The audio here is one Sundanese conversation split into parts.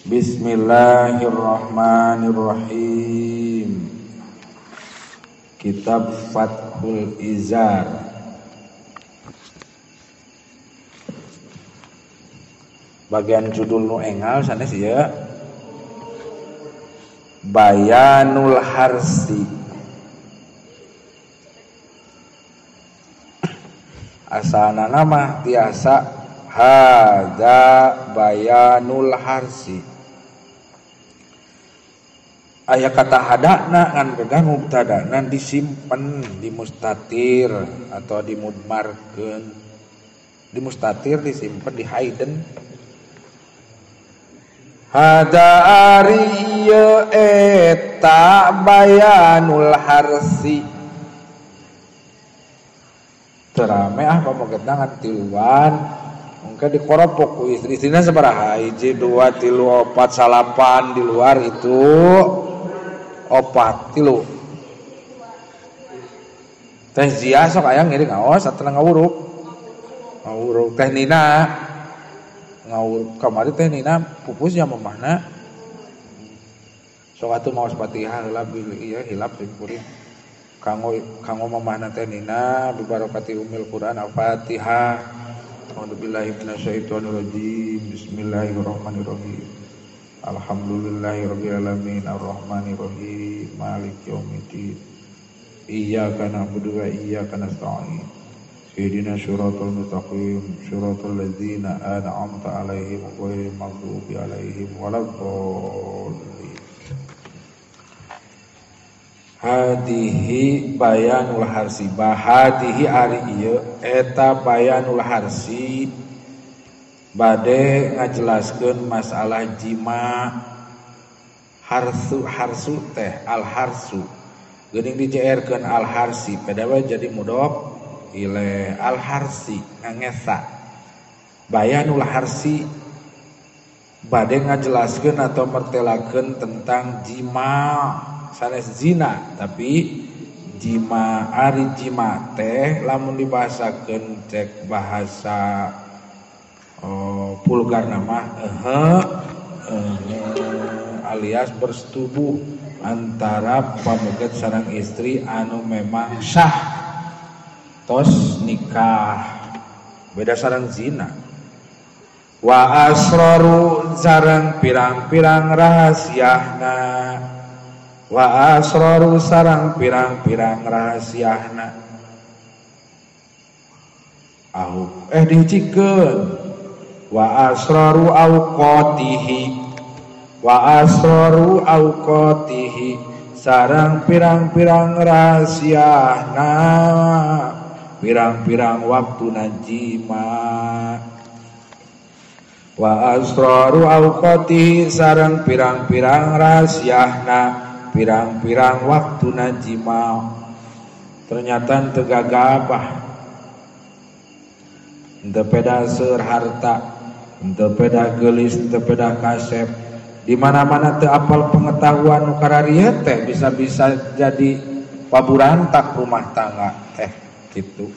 Bismillahirrahmanirrahim. Kitab Fathul Izar. Bagian judul nu engal sanes ieu. Bayanul Harsi. Asalna nama tiasa hadza bayanul harsi. Aya kata hadana ngan pegang mubtadana disimpen di mustatir atau dimudmarkeun. Di mustatir disimpen di haiden. Hada ari ieu eta bayanul harsi. Teu rame ah pamogetna ngan tiluan. Engke dikoropok ku istri-istrina sabaraha? 1 2 3 4 salapan di luar itu 4 3. Teh Zia sok aya ngiring ngaos atau ngawuruk. Ngawuruk Teh Nina. Ngawuruk kamari Teh Nina pupusnya mamahna. Sok atuh maos Fatihah heula ieu hilap simkuring. Kanggo kanggo mamahna Teh Nina bi barakati umil Quran Al-Fatihah. A'udzubillahi minasyaitonirrajim. Bismillahirrahmanirrahim. Alhamdulillahirabbil alamin arrahmanirrahim maliki yaumiddin. Iyyaka na'budu wa iyyaka nasta'in. Ihdinas siratal mustaqim, siratal ladzina an'amta 'alaihim ghairil maghdubi 'alaihim waladdallin. Hadihi bayanul harsi. Bahadihi ari ieu eta bayanul harsi bade ngajelaskeun masalah jima. Harsu harsu teh al harsu geuning dijeerkeun al harsi pedawa jadi mudhof ile al harsi ngangesa. Bayanul harsi bade ngajelaskeun atau mertelakeun tentang jima, sanes zina tapi jima. Ari jima teh lamun dibahasakeun cek bahasa vulgar nama alias bersetubuh antara pameget sareng istri anu memang sah tos nikah, beda sareng zina. Wa asraru sareng pirang-pirang rahasiahna. Wa asraru sareng pirang-pirang rahasiahna. Au dihijikeun. Wa asraru auqatihi. Wa asraru auqatihi sareng pirang-pirang rahasiahna, pirang-pirang waktuna jima. Wa asraru auqatihi sareng pirang-pirang rahasiahna, pirang-pirang waktuna jima. Ternyata teu gagabah, teu peda seur harta, teu peda geulis, teu peda kasep. Di mana-mana teu apal pengetahuan nu kararieu teh bisa-bisa jadi paburantak rumah tangga teh gitu.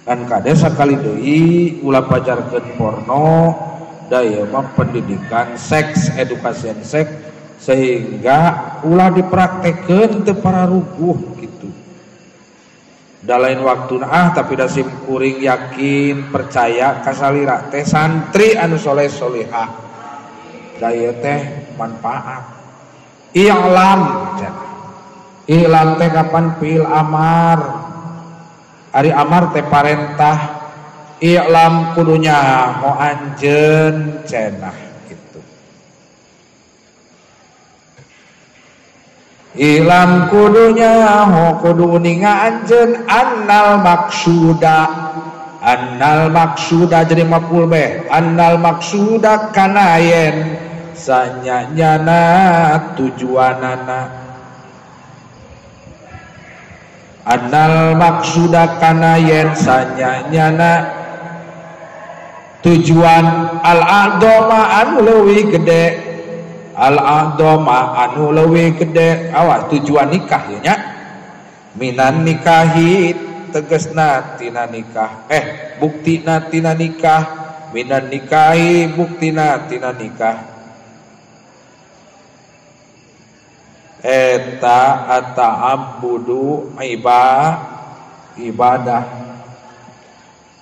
Kan kade sakali deui ulah pajarkeun porno, da ieu mah pendidikan seks, edukasi seks sehingga ulah dipraktekeun teu pararuguh gitu. Da lain waktuna ah tapi da sim kuring yakin percaya kasalira teh santri anu soleh solehah. Da ieu teh manfaat. I'lam. I'lam teh kapan fi'il amar. Ari amar teh parentah. I'lam kudunya mo anjeun cenah gitu. I'lam kudunya ho kudu uninga anjeun annal maksuda. Annal maksuda jadi maf'ul bih. Annal maksuda kana yen sanyanyana tujuanana. Annal maksuda kana yen sanyanyana tujuan al a'dhama anu leuwih gede. Al a'dhama anu leuwih gede. Awas tujuan nikah ya nya. Minan nikahi tegesna tina nikah. Buktina tina nikah. Minan nikahi buktina tina nikah. Eta ata'abbudu ibadah.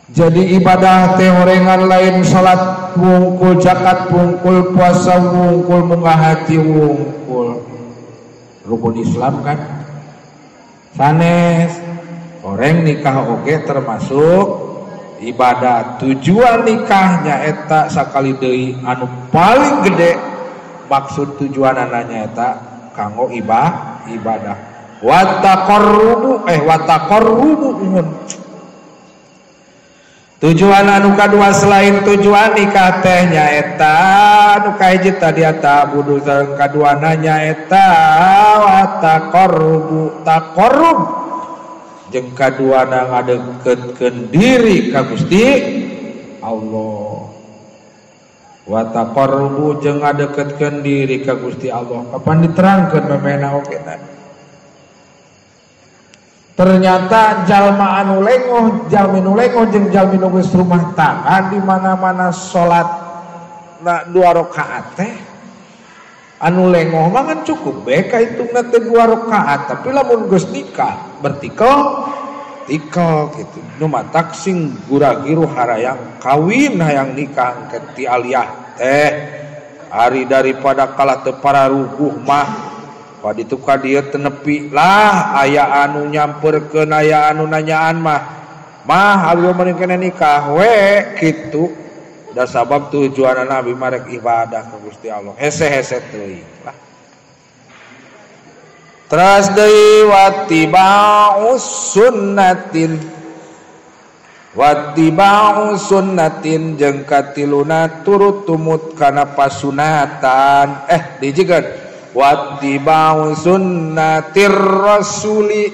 Jadi ibadah teh horengan lain salat wungkul, zakat wungkul, puasa wungkul, munggah haji wungkul. Rukun Islam kan sanes. Orang nikah oge termasuk ibadah. Tujuan nikahnya eta sakali deui anu paling gede maksud tujuanana eta kanggo ibadah. Wa taqarrubu wa taqarrubu. Tujuan anu kadua selain tujuan nikah teh nyaeta anu kahiji tadi ta'budu, sareng kaduana nyaeta wa taqarrubu, taqarrub jeung kaduana ngadeukeutkeun diri ka Gusti Allah. Wa taqarrubu jeung ngadeukeutkeun diri ka Gusti Allah. Kapan diterangkeun memehna oge tadi. Ternyata jalma anu lengoh, jalmi nu lengoh jeung jalmi nu geus rumah tangga di mana-mana salat na 2 rakaat teh anu lengoh mah kan cukup bae kahitungna teh 2 rakaat, tapi lamun geus nikah bertikel tikel gitu. Nu matak sing guragiru harayang kawin hayang nikah engke ti aliyah teh ari daripada kalah teu pararuguh mah paditu ka dieu teu nepi lah aya anu nyamperkeun aya anu nanyaan mah mah abi mah kena nikah we kitu. Da sabab tujuanana abi mah rek ibadah ka Gusti Allah hese-hese teuing lah. Teras deui wattiba'us sunnatin, wattiba'u sunnatin jeung katiluna turut tumut kana pasunatan. Dijigeun wattiba'u sunnatir rasuli,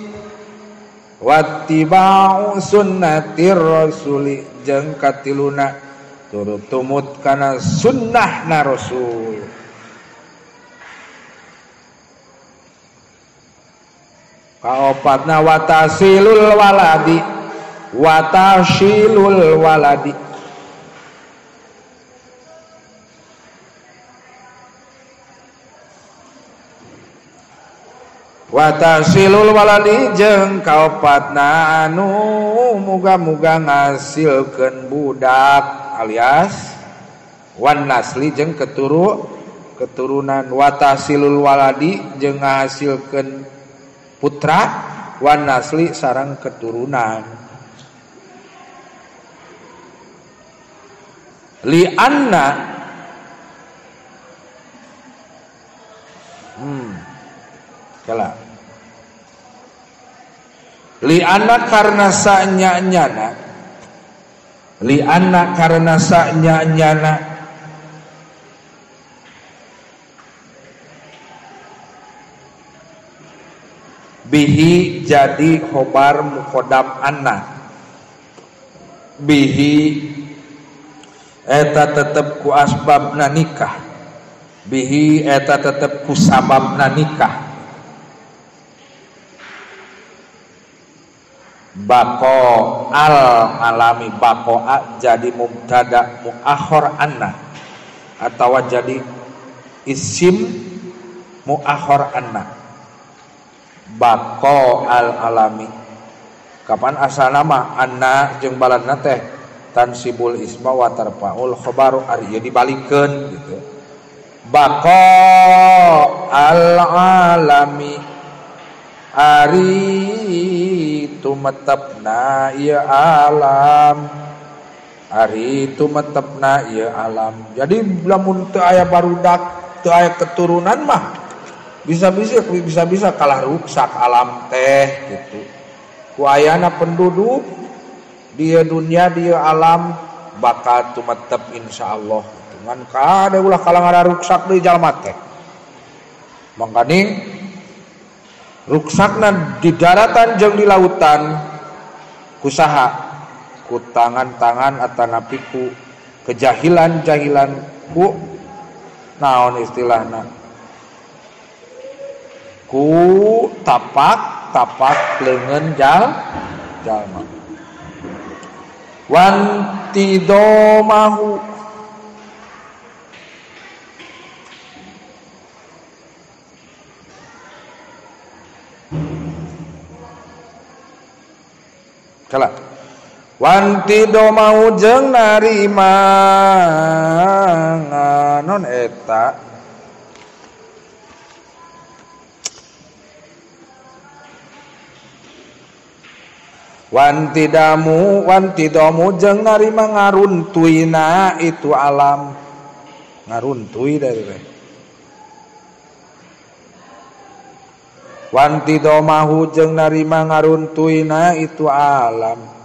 wattiba'u sunnatir rasuli jeung katiluna turut tumut kana sunnahna rasul. Kaopatna watasilul waladi, watasilul waladi. Watasilul waladi jeung kaopatna anu muga-muga ngasilkeun budak alias wan nasli jeung keturunan. Watasilul waladi jeung ngahasilkeun putra wan nasli sareng keturunan. Li anna kala li anna karena sanya-nyana, li anna karena sanya-nyana bihi jadi khobar muqaddam anna, bihi eta tetep ku asbabna nikah, bihi eta tetep ku sababna nikah. Bako al alami bakoa jadi mubtada muakhor anna atau jadi isim muakhor anna. Bako al alami kapan asal nama anna jeung baladna teh tansibul isma wa tarfaul khabaru ari ieu dibalikeun gitu. Bako al alami ari tumetepna ieu alam, ari tumetepna ieu alam. Jadi lamun teu aya barudak teu aya keturunan mah bisa-bisa kalah ruksak alam teh gitu. Ku ayana penduduk dia dunia dia alam bakal tumetep insyaallah gitu. Ngan kade ulah kalah ngararuksak deui jalma teh. Mangkaning ruksakna di daratan jeung di lautan kusaha ku tangan-tangan atanapi ku kejahilan-jahilan ku naon istilahna ku tapak-tapak leungeun jalma wantidomahu Salah. Wanti do mau jeung narima non eta wanti damu wanti domu jeung narima ngaruntuina itu alam ngaruntui dari teh wanti domahu jeung narima ngaruntuina itu alam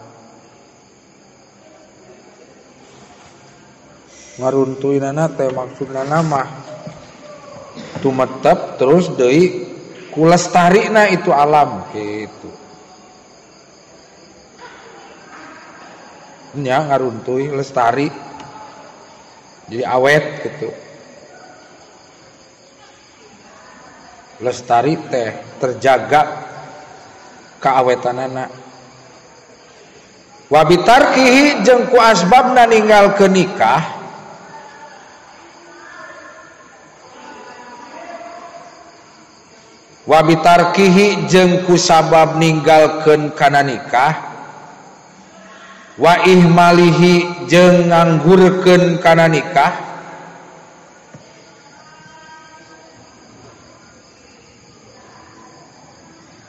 ngaruntuinana teh maksudna mah tumetep terus deui kulestarina itu alam gitu nya ngaruntui lestari jadi awet gitu lestari teh terjaga keawetanana wabitarkihi jeung ku asbabna ninggalkeun nikah wabitarkihi jeung ku sabab ninggalkeun kana nikah wa ihmalihi jeung nganggurkeun kana nikah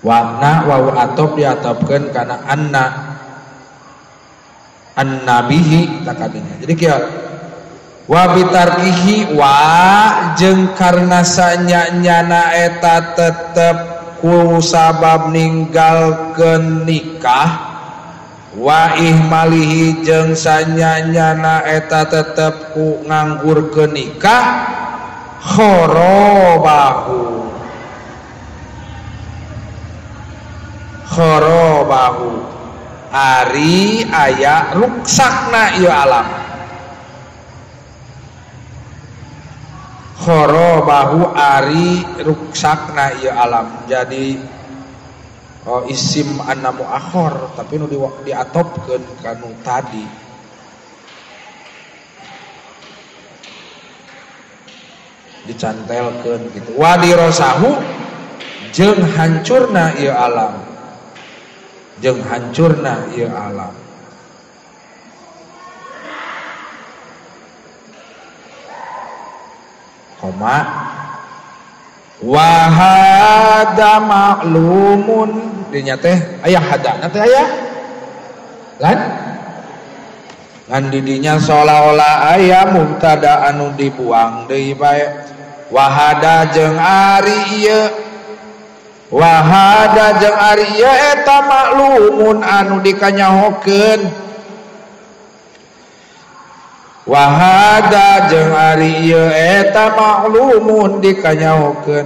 warna wawu atop diatopkeun kana anna annabihi takadinya jadi kieu wabitarkihi wa jeung karna sanya-nyana eta tetep ku sabab ninggalkeun nikah wa ihmalihi jeung sanya-nyana eta tetep ku nganggurkeun nikah khorobahu khorobahu ari aya ruksakna ieu alam khorobahu ari ruksakna ieu alam jadi oh, isim anna muakhor tapi nu diatopkeun kanu tadi dicantelkeun gitu wadirosahu jeung hancurna ieu alam jeung hancurna ieu alam koma wahada maklumun dinya teh aya hadana teh aya lan ngan didinya seolah-olah aya mubtada anu dibuang deui bae wahada jeung ari ieu wahada jeung ari ieu eta maklumun anu dikanyahokeun wahada jeung ari ieu eta maklumun dikanyahokeun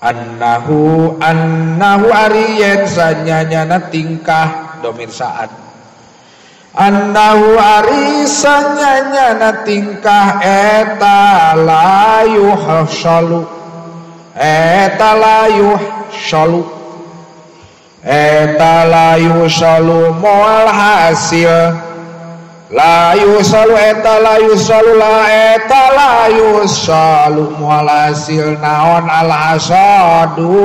annahu annahu ari yen sanyanyana tingkah domir saat annahu ari sanyanyana tingkah eta la yuhsalu eta la yuhsalu eta la yusalu moal hasil la yusalu eta la yusalu la eta la yusalu moal hasil naon al hasadu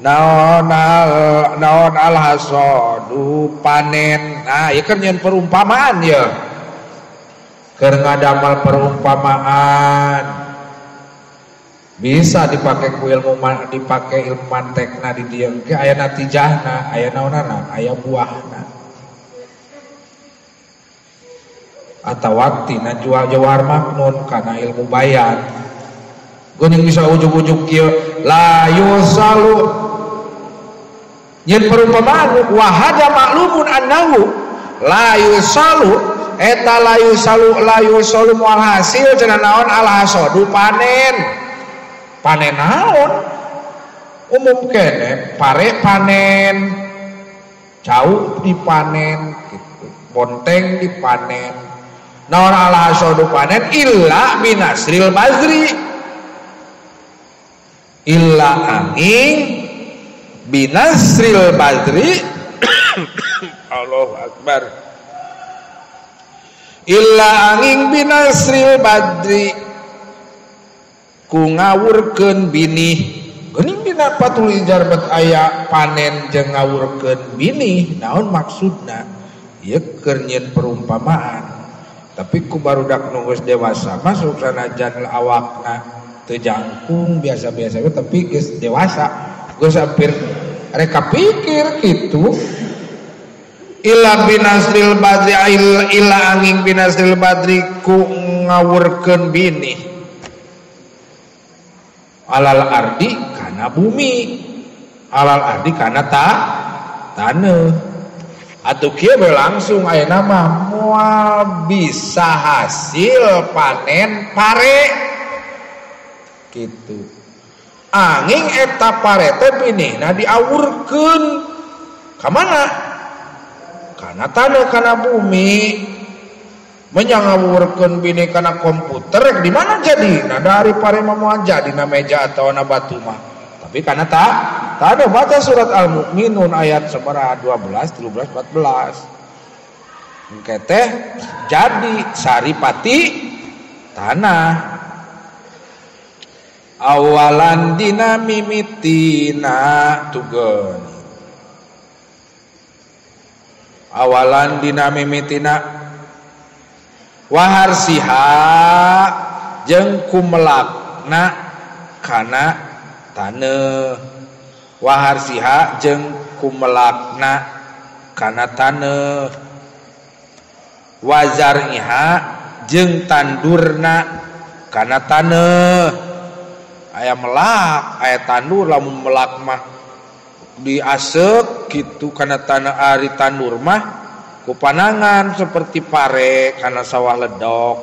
naon al hasadu panen. Nah ieu kan nyeun perumpamaan ya keur ngadamal perumpamaan bisa dipakai ku ilmu dipakai ilmu mantekna di dieu engke aya natijahna aya naonana aya buahna atawa tina jual jawar maknun kana ilmu bayan geuning bisa ujug-ujug kieu la yusalu nyeun perumpamaan wa hada maklumun annahu la yusalu eta la yusalu la yusalu moal hasil cenah naon al hasadu panen panen naon umum kene pare panen cau dipanen gitu bonteng dipanen naon ala hasadu panen illa binasril bazri illa angin binasril bazri Allahu akbar illa angin binasril badri ku ngawurkeun binih Geuning dina Fathul Ijar bet aya panen jeung ngawurkeun binih, naon maksudna? Ieu keur nyieun perumpamaan. Tapi ku barudak nu geus dewasa masuk sanajan awakna teu jangkung biasa-biasa we tapi geus dewasa, geus hampir reka pikir kitu. Ila binasril badri ila angin binasril badri ku ngawurkeun binih alal ardi kana bumi, alal ardi kana taneuh. Atuh kieu we langsung ayeuna mah moal bisa hasil panen pare kitu. Angin eta pare teh binihna diawurkeun ka mana? Kana tanah, kana bumi. Menyangawurkeun bini kana komputer rek di mana jadi? Nah dari pare mah moal jadi na meja atawa na batu mah. Tapi kana tanah. Baca surat Al-Mu'minun ayat sabaraha 12, 13, 14. Engke teh jadi saripati tanah. Awalan dina mimitina tugeun. Awalan dina mimitina waharsiha jeung kumelakna kana taneuh, waharsiha jeung kumelakna kana taneuh, wazar'iha jeung tandurna kana taneuh. Aya melak, aya tandur, lamun melak mah diasek gitu kana tanah, ari tandur mah kupanangan seperti pare kana sawah ledok.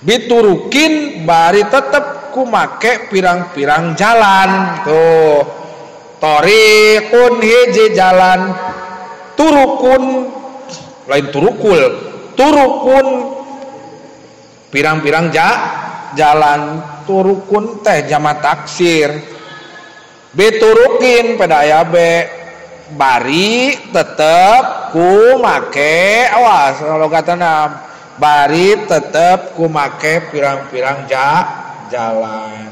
Biturukin bari tetep kumake pirang-pirang jalan tuh. Torikun hiji jalan, turukun lain turukul, turukun pirang-pirang jalan. Turukun teh jama taksir. Biturukin pada aya be bari tetep ku make, awas logatna bari tetep ku make pirang-pirang jalan.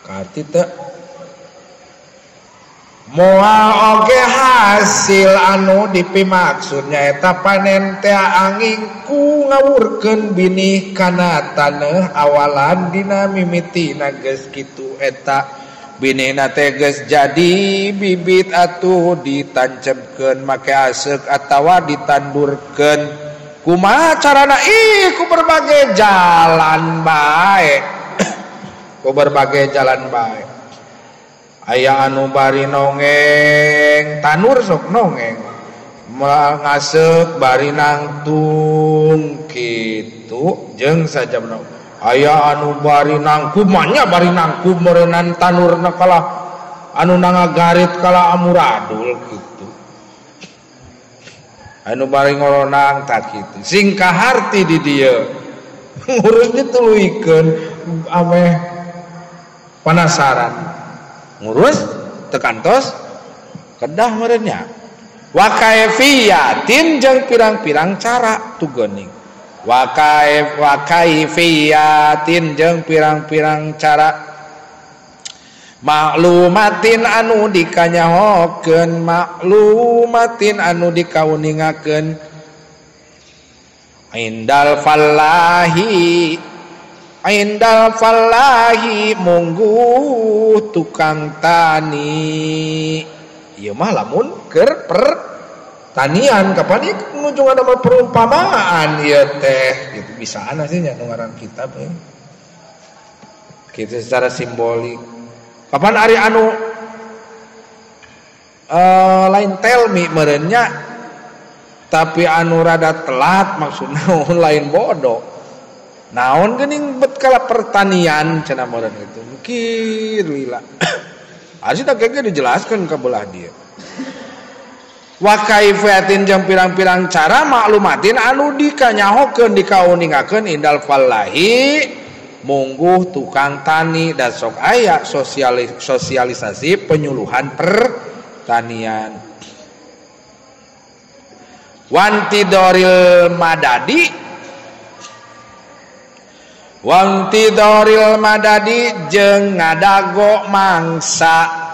Karti teu moal oge hasil anu dipimaksud nyaeta panen teh angin ku ngawurkeun binih kana taneuh awalan dina mimitina geus kitu eta binihna teh geus jadi bibit atuh ditancepkeun make aseuk atawa ditandurkeun. Kumaha carana? Ih, ku berbagai jalan bae. Ku berbagai jalan bae. Aya anu bari nongeng, tanur sok nongeng. Ngaseuk bari nangtung kitu jeung sajabna. Aya anu bari nangkum, nya bari nangkum meureunnan tanurna kalah anu nangagarit kalah amuradul kitu. Anu bari ngoronang tak kitu. Sing kaharti di dieu. Ngurus dituluykeun ameh panasaran. Ngurus tekantos kedah meureunnya. Wa kaifiyatin jeung pirang-pirang cara tu geuning. Wa kaifiyatin jeung pirang-pirang cara maklumatin anu dikanyahokeun, maklumatin anu dikauningakeun indal fallahi, indal fallahi mungguh tukang tani. Ieu mah lamun keur pertanian kapan ieu nunjungan nama perumpamaan ieu teh gitu bisaan sih nya nu ngaran kitab ya. Kitu secara simbolik. Kapan ari anu lain telmi meureunnya tapi anu rada telat maksudna lain bodoh. Naon geuning bet kala pertanian cenah meureun itu. Mikir lila. Ari teh ge dijelaskeun ka belah dieu. Wa kaifiatin jeung pirang-pirang cara maklumatin anu dikanyahokeun dikauningakeun indal fallahi mungguh tukang tani dan sok aya sosialisasi penyuluhan pertanian. Wantidoril madadi, Wantidoril madadi jeung ngadago mangsa.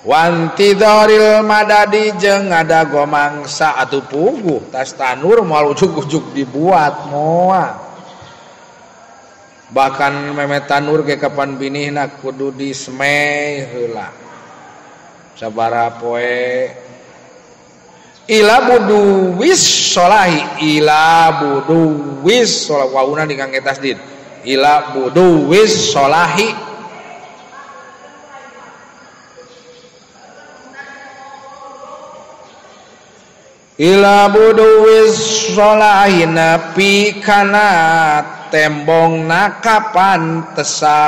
Wantidoril madadi jeung ngadago mangsa atuh puguh tas tanur moal ujug-ujug dibuat moal. Bahkan meme tanur ge kapan binihna kudu disemeh heula. Sabaraha poe ila budu wis solahi ila budu wis solah wauna dikangge tasdid ila budu wis solahi ila budu wis solahi nepi kana tembongna kapantesan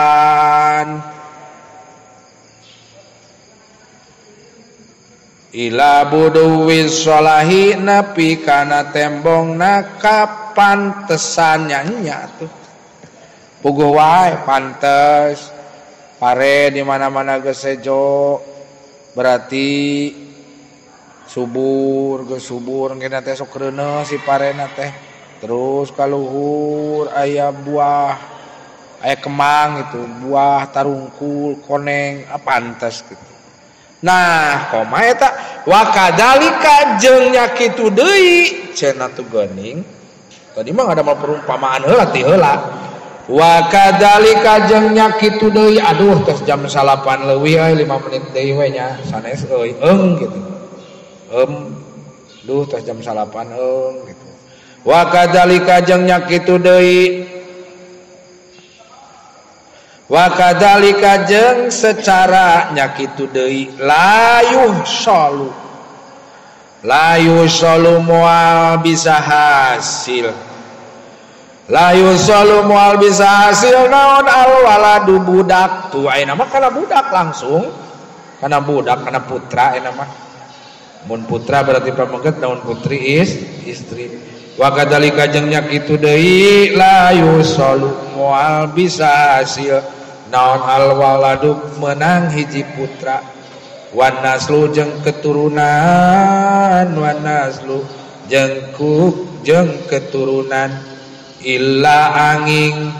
ila buduwis sholahi nepi kana tembongna kapantesan nya tuh puguh wae pantes pare di mana-mana geus sejo berarti subur geus subur engke teh sok reuneuh si parena teh terus kaluhur aya buah aya kemang itu buah tarungkul koneng pantes gitu. Nah, koma eta wa kadzalika jeung nya kitu deui cenah tuh geuning. Tadi mah ada mah perumpamaan heula ti heula. Wa kadzalika jeung nya kitu deui aduh tos jam 9 leuwih euy 5 menit deui we nya sanes euy eung gitu. Duh tos jam 9 eung gitu. Wa kadzalika jeung nya kitu deui wa kadzalika jeung secara nya kitu deui layuh solu moal bisa hasil layu solu moal bisa hasil naon al waladu budak tuh ayeuna mah kana budak langsung kana budak kana putra ayeuna mah mun putra berarti pameget naon putri istri wa kadzalika jeung nya kitu deui layu solu moal bisa hasil naon al waladu menang hiji putra wan naslu jeung keturunan wan naslu jeung jeung keturunan illa angin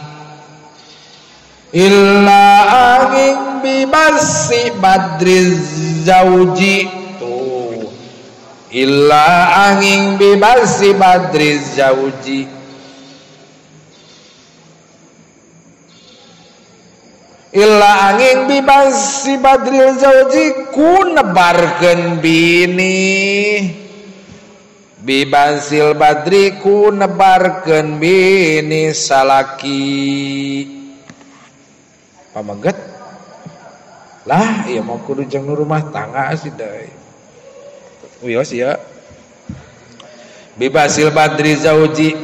bibasi badriz zauji tuh illa angin bibasi badriz zauji illa angin bibasi badril zauji ku nebarkeun bini bibasil badri ku nebarkeun bini salaki pameget lah ieu mah kudu jeung nu rumah tangga sih deui wios ieu bibasil badri zauji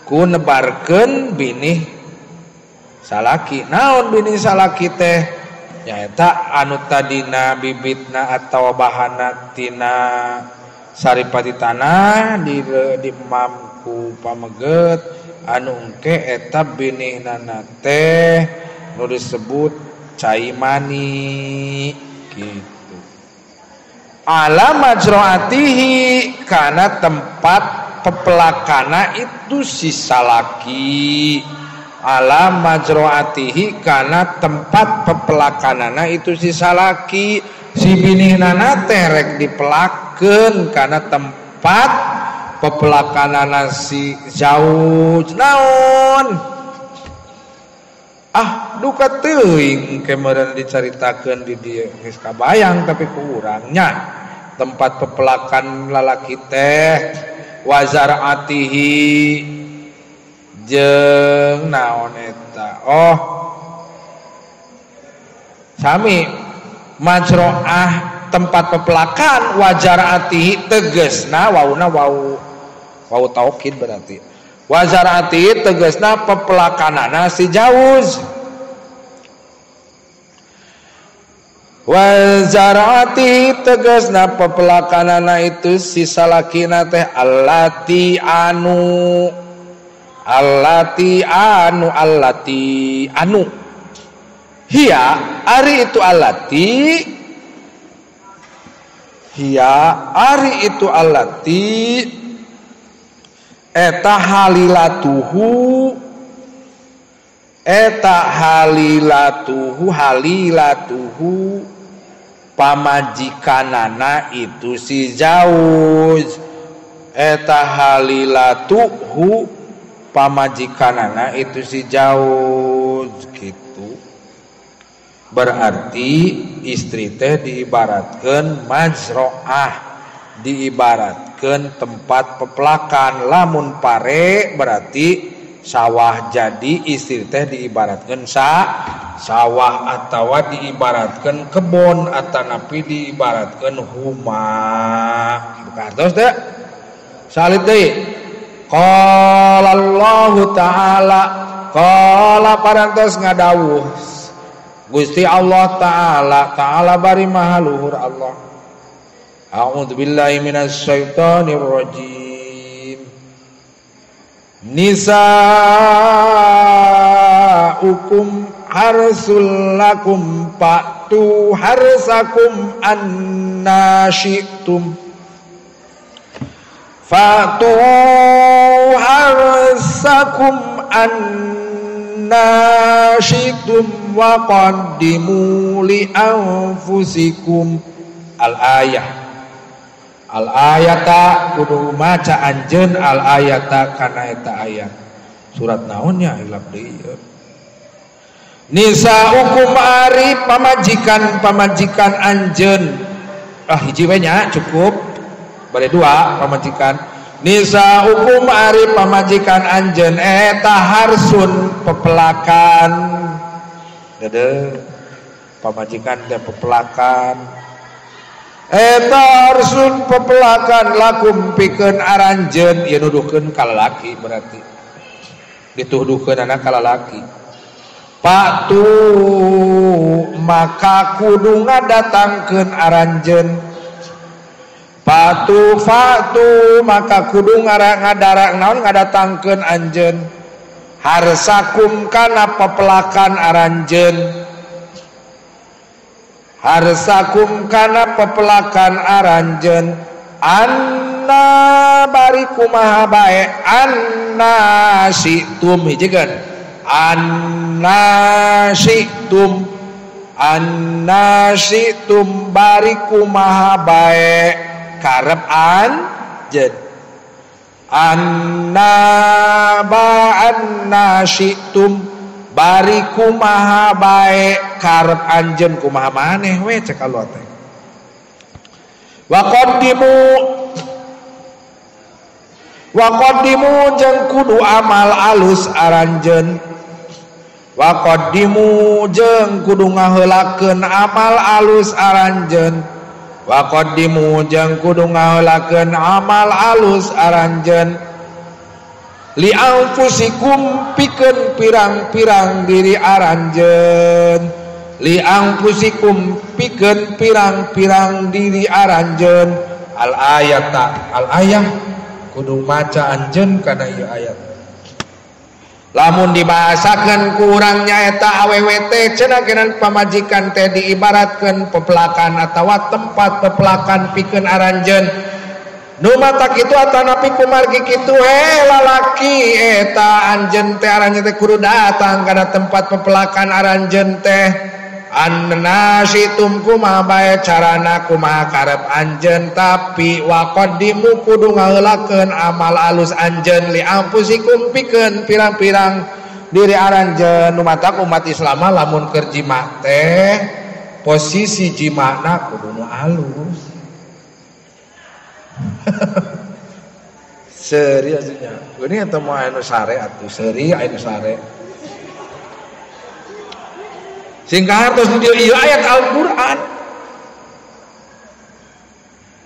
ku nebarkeun bini salaki naon bini salaki teh nyaeta anu tadina bibitna atawa bahana tina saripati tanah di mamku pameget anu engke eta binihnana teh nu disebut cai mani gitu ala majroatihi kana tempat pepelakana itu si salaki ala majroatihi kana tempat pepelakanana itu si salaki si binihnana teh rek dipelakeun kana tempat pepelakanana si zauj naon ah duka teuing kemarin dicaritakeun di dieu geus kabayang tapi ku urang nya tempat pepelakan lalaki teh wazaratihi jeung naon eta oh sami majroah tempat pepelakan wajarati tegesna wauna wau wau taukid berarti wajarati tegesna pepelakanana si jauz wajarati tegesna pepelakanana itu si salakina teh allati anu allati anu allati anu hiya ari itu allati hiya ari itu allati eta halilatuhu Eta halilatuhu halilatuhu pamajikanana itu si zauj. Eta halilatuhu pamajikanana itu si zauj gitu. Berarti istri teh diibaratkeun mazroah, diibaratkeun tempat pepelakan. Lamun pare berarti sawah, jadi istri teh diibaratkeun sawah atawa diibaratkeun kebon atanapi diibaratkeun huma. Gitu kartos teh. Salib deui. Qala Allahu ta'ala, qala parantos ngadawuh Gusti Allah ta'ala, ta'ala bari maha luhur Allah. A'udzubillahi minasyaitonir rajim. Nisa'ukum harsul lakum fa'tu harsakum anna syi'tum. Fa'tu harsakum anna syi'tum wa qaddimu li anfusikum. Al-ayah. Al-ayata kudu maca anjeun al-ayata kana eta ayat. Surat naonnya hilap deui. Nisa'ukum ari pamajikan-pamajikan anjeun. Ah hiji we nya cukup. Bade dua pamajikan. Nisa'ukum ari pamajikan anjeun eta harsun pepelakan. Dede pamajikan teh pepelakan. Eta harsun pepelakan lakum pikeun aranjeun, ieu nuduhkeun ka lalaki berarti. Dituduhkeun ka lalaki. Patu maka kudu ngadatangkeun aranjeun. Patu fatu maka kudu ngadara naon ngadatangkeun anjeun. Harsakum kana pepelakan aranjeun. Harsakum kana pepelakan aranjeun. Anna bari kumaha bae anna syi'tum hijikeun. Anna syi'tum, anna syi'tum bari kumaha bae karep anjeun. Anna ba anna syi'tum bari kumaha bae karep anjeun, kumaha maneh we cek Allah teh. Wa qaddimu, wa qaddimu jeung kudu amal alus aranjeun. Wa qaddimu jeung kudu ngaheulakeun amal alus aranjeun. Wa qaddimu jeung kudu ngaheulakeun amal alus aranjeun. Li anfusikum pikeun pirang-pirang diri aranjeun. Li anfusikum pikeun pirang-pirang diri aranjeun. Al ayata, al ayah kudu maca anjeun kana ieu ayat. Lamun dibahasakeun ku urang nyaeta awewe teh cenah kenan pamajikan teh diibaratkeun pepelakan atawa tempat pepelakan pikeun aranjeun. Nu matak kitu atanapi kumargi kitu he lalaki eta anjeun teh aranjeun teh kudu datang kana tempat pepelakan aranjeun teh. Anna syi'tum kumaha bae carana kumaha karep anjeun, tapi wa qaddimu kudu ngaheulakeun amal alus anjeun li anfusikum pikeun pirang-pirang diri aranjeun. Nu matak umat Islam lamun keur jima teh posisi jimana kudu nu alus. Serius nya. Geuning eta moal anu sare atuh, seuri anu sare. Sehingga hartos di dieu ayat Al-Qur'an.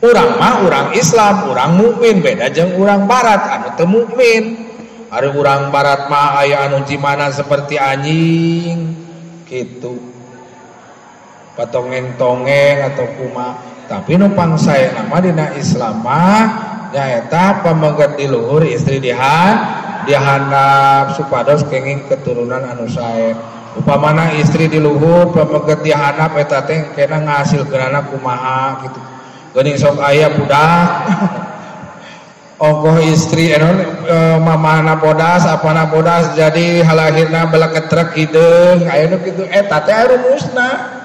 Urang mah urang Islam, urang mukmin, beda jeung urang barat anu teu mukmin. Ari urang barat mah aya anu jimana seperti anjing kitu. Patongeng-tongeng atau kumaha. Tapi nu pangsaena mah dina Islam mah nyaeta pameget di luhur istri dihandap supados kenging keturunan anu sae. Upamana istri di luhur pameget di handap eta teh kena ngahasilkeunana kumaha gitu. Geuning sok aya budak. Ongkoh istri mamahna bodas apana bodas jadi halahirna beleketrek hideung aya nu kitu eta teh rumusna.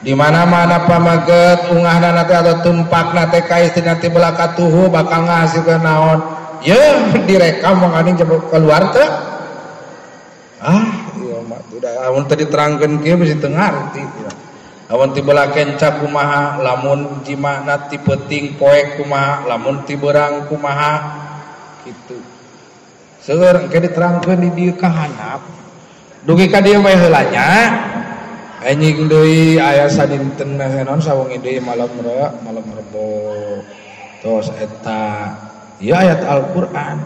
Di mana-mana pamaget ungahna teh atau tumpakna teh ka istrina teh belah katuhu bakal ngahasilkeun naon. Yeuh direkam mangkaning keluar teh. Ah ieu mah udah amun teu diterangkeun kieu bisi teu ngarti. Lamun ti belah kenca kumaha, lamun jimana ti peuting poek kumaha, lamun ti beurang kumaha kitu. Seueur engke diterangkeun di dieu ka handap. Dugi ka dieu we heula nya. Anjing deui aya sadinten naon sawengi deui malam Rebo. Tos eta ieu ayat Al-Qur'an.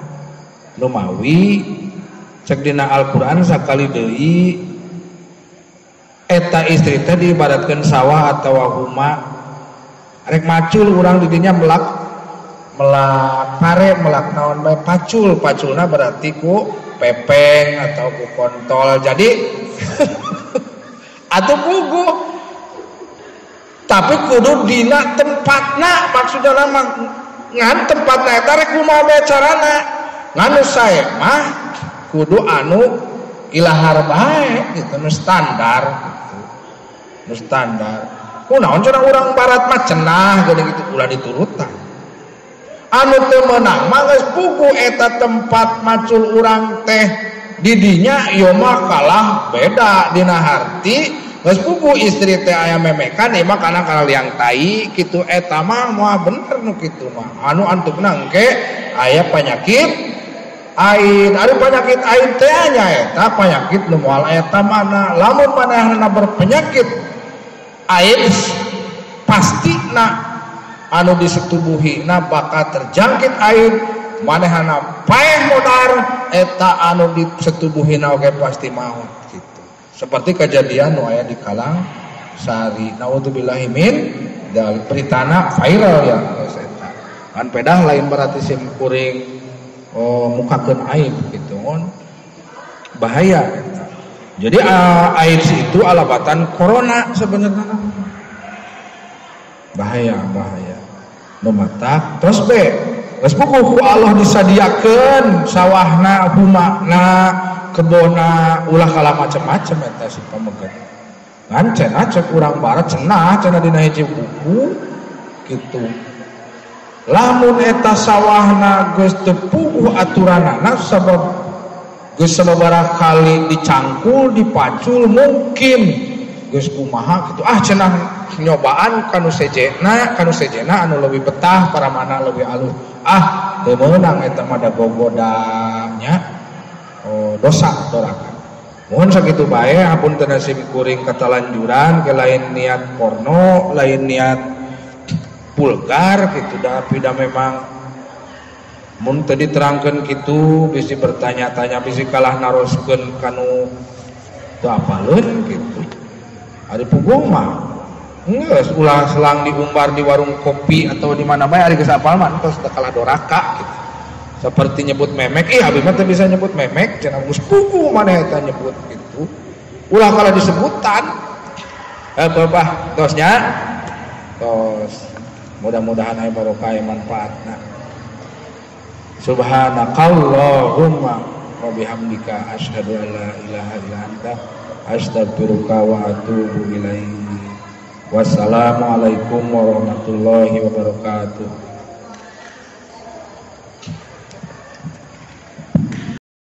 Lumawi cek dina Al-Qur'an sakali deui eta istri teh diibaratkeun sawah atawa huma rek macul urang di dinya melak melak pare melak naon bae pacul paculna berarti ku pepeng atau ku kontol jadi atuh pugu tapi kudu dina tempatna maksudna mah ngan tempatna eta rek kumaha bae carana ngan nu sae mah kudu anu ilahar bae gitu nu standar gitu nu standar kunaon cenah urang barat mah cenah geuning gitu ulah diturutan anu teu meunang mah geus pugu eta tempat macul urang teh di dinya ieu mah kalah beda dina harti geus pugu istri teh aya memekan ieu mah kana kana liang tai kitu eta mah moal bener nu kitu mah anu antupna engke aya penyakit ain ari penyakit ain teh nya eta penyakit nu moal eta mana lamun manehna berpenyakit AIDS pastina anu disetubuhina bakal terjangkit ain manehna paeh modar eta anu disetubuhina oge pasti maut gitu seperti kejadian nu aya di Kalang Sari naudzubillahi min dzalik beritana viral ya geus eta kan pedah lain berarti sim kuring oh mukakeun aib gitu on bahaya eta. Jadi AIDS itu alabatan corona sebenarnya bahaya bahaya nu matak terus be geus puguh ku Allah disadiakeun sawahna humana kebona ulah kalah macem-macem eta si pameget ngan cenah cek urang barat cenah cenah dina hiji buku kitu lamun eta sawahna geus teu puguh aturanana sabab geus sababaraha kali dicangkul dipacul mungkin geus kumaha kitu ah cenah nyobaan kanu sejena anu leuwih betah paramana leuwih alus ah teu meunang eta mah da gogodanya oh, dosa doraka mohon sakitu bae hapunten sim kuring katalanjuran ke lain niat porno lain niat vulgar gitu tapi dah memang mun teu diterangkeun kitu bisi bertanya-tanya bisi kalah naroskeun kanu teu apaleun gitu ari puguh mah geus ulah selang diumbar di warung kopi atau di mana bae ari geus apal mah entos teu kalah doraka gitu seperti nyebut memek ih abi mah teu bisa nyebut memek cenah geus puguh maneh eta nyebut gitu ulah kalah disebutan bapak tosnya tos mudah-mudahan aya barokah aya manfaatna. Subhanakallahumma wa bihamdika asyhadu an la ilaha illa anta astaghfiruka wa atubu ilaik. Wassalamualaikum warahmatullahi wabarakatuh.